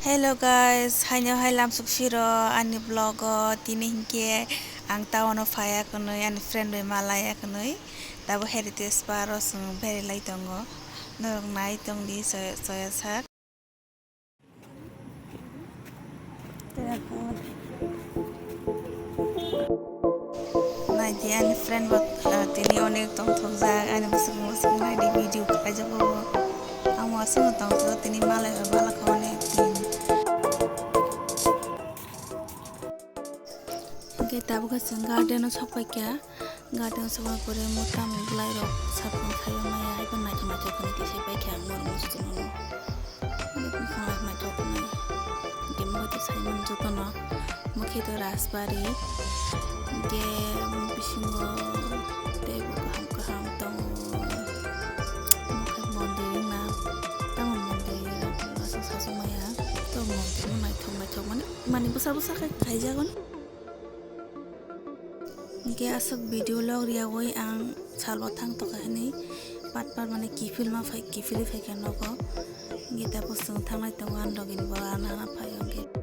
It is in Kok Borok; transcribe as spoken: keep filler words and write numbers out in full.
Hello guys, haino hai lamsuk siro ani vlog o. Tini hinkhe ang town o phaiya kwnwi, ani friend bai malaiya kwnwi. Tabo Heritage Park o chwng berai lai tongo. Norok nai tongdi soya, soya sak. Naidi ani friend bo, ah, tini onek tongthokjak, ani bwswk bwswk naidi video khlaijak bo. Ang bo aswkno tongthokjak tini malai bai balakha onek din. Hwnkhe tabukhe chwng garden o sokpaikha, garden o sokna pore mo tamni bwlairok satung saiba maya haiba naithok naithok khe twi saipaikha ang borok no jotono. Bwkhak naithok wngnai. Hwnkhe mokhe to saimano jotono. Mokhe to Rajbari. Hwnkhe bisingo teibo kaham kaham tongo. Mokhe mondir wngna. Tamo mondir aswk sasuk maya. To mondir no naithok naithok mani, mani bwsa bwsa khe khaijago. Hwnkhe aswk video log riyagwi ang salbo thang tokha hwnwi pat pat mane kiphilma phai, kiphilwi phaikha nogo. Hwnkhe tabuk chwng thanglai tongo, ani rogini bo ana ana phaio hwnkhe.